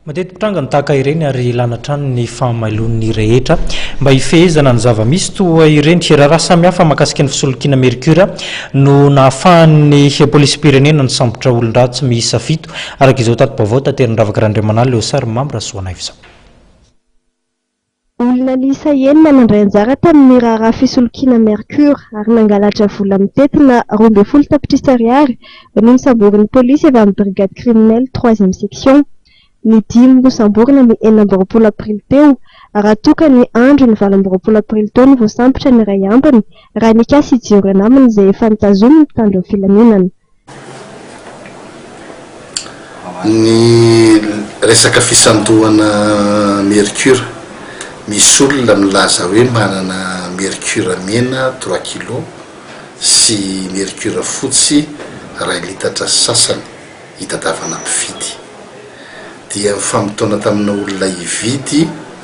Mateti-pitranga ny tahaka ireny ary ilana hatrany ny fahamailoan'ny rehetra mba hifehezana ny zava-misy toa ireny. Raharaha samihafa mahakasika ny fisolokiana mercure no nahafahan'ny polisim-pirenena nisambotra olon-dratsy miisa fito, araka izao tati-baovao taterin'i Ravaka Randriamanala eo sary Mamy Rasoanaivo izao. Olona niisa enina nandray anjara tamin'ny raharaha fisolokiana mercure ary nangalatra vola mitentina 12 tapitrisa ariary no nosamborin'ny polisy avy amin'ny brigade criminelle troisième section. Ny dimy nosamborina ny 26 aprily teo, raha toa ka ny andron'ny 28 aprily teo no voasambotra ny iray ambiny raha nikasa hijery namany izay efa nitazomin'ny mpitandro ny filaminana. Ny resaka fisandohana mercure, misy olona milaza hoe manana mercure mena trois kilos sy mercure fotsy iray litatra sy sasany hitadiavana mpividy. Dia nifamotoana tamina olona hividy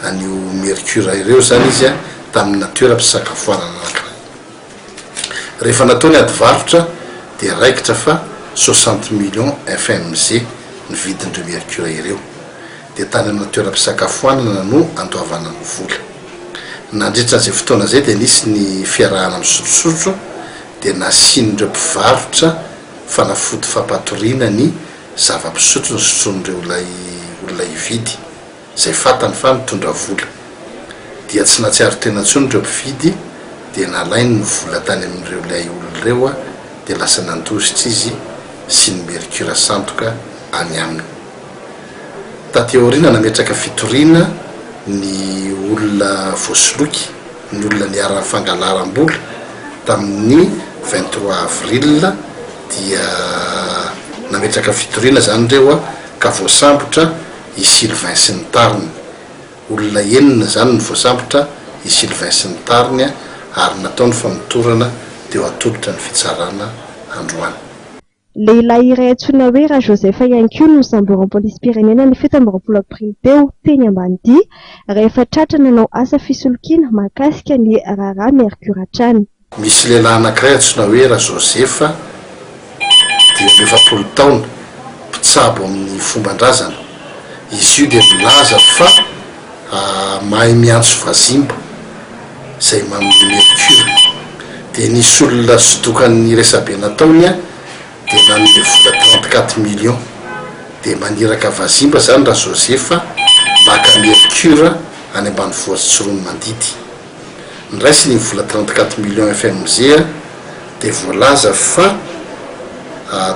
an'io mercure ireo izany izy tamina toeram-pisakafoanana anankiray. Rehefa natao ny ady varotra dia raikitra fa 60 millions FMG ny vidin'ireo mercure ireo. Dia tany amina toeram-pisakafoanana no andoavana ny vola. Nandritra izay fotoana izay dia nisy ny fiarahana misotrosotro dia nasian'ireo mpivarotra fanafody fampatoriana ny zava-pisotro nosotroin'ireo ilay olona hividy. izay fantany fa nitondra vola. Dia tsy nahatsiaro tena intsony ireo mpividy dia nalainy ny vola tany amin'ireo ilay olona ireo dia lasa nandositra izy sy ny mercure sandoka any aminy. Taty aoriana nametraka fitoriana ny olona voasoloky, ny olona niharan'ny fangalaram-bola tamin'ny 23 avril dia nametraka fitoriana izany ireo ka voasambotra i Sylvain sy ny tariny. Olona enina izany no voasambotra, i Sylvain sy ny tariny, ary natao ny famotorana dia ho atolotra ny fitsarana androany. Lehilahy iray antsoina hoe Rajoseph ihany koa no nosamborin'ny polisim-pirenena ny 27 aprily teo teny Ambanidia rehefa tratra nanao asa fisolokiana mahakasika ny raharaha Mercure hatrany. Misy lehilahy anankiray antsoina hoe Rajosefa, 45 taona, mpitsabo amin'ny fomban-drazana. Izy io dia milaza fa mahay miantso vazimba, izay manome mercure. Dia nisy olona sodokan'ny resabe nataony dia nanome vola 34 millions. Dia maniraka vazimba izany Rajosefa maka mercure any ambanivohitra Tsiroanomandidy. Niraisiny iny vola 34 millions FMG dia voalaza fa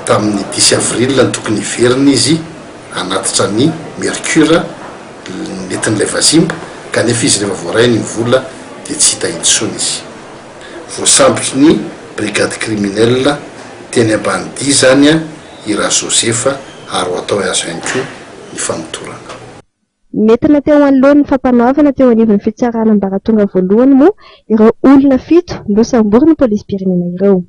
tamin'ny dix avril no tokony hiverina izy hanatitra ny mercure nentin'ilay vazimba kanefa izy rehefa voarainy iny vola dia tsy hita intsony izy. Voasambotry ny brigade criminelle teny Ambanidia izany i Rajosefa ary ho atao azo ihany koa ny famotorana. Nentina teo anoloan'ny fampanoavana teo anivon'ny fitsarana ambaratonga voalohany moa ireo olona fito nosamborin'ny polisim-pirenena ireo.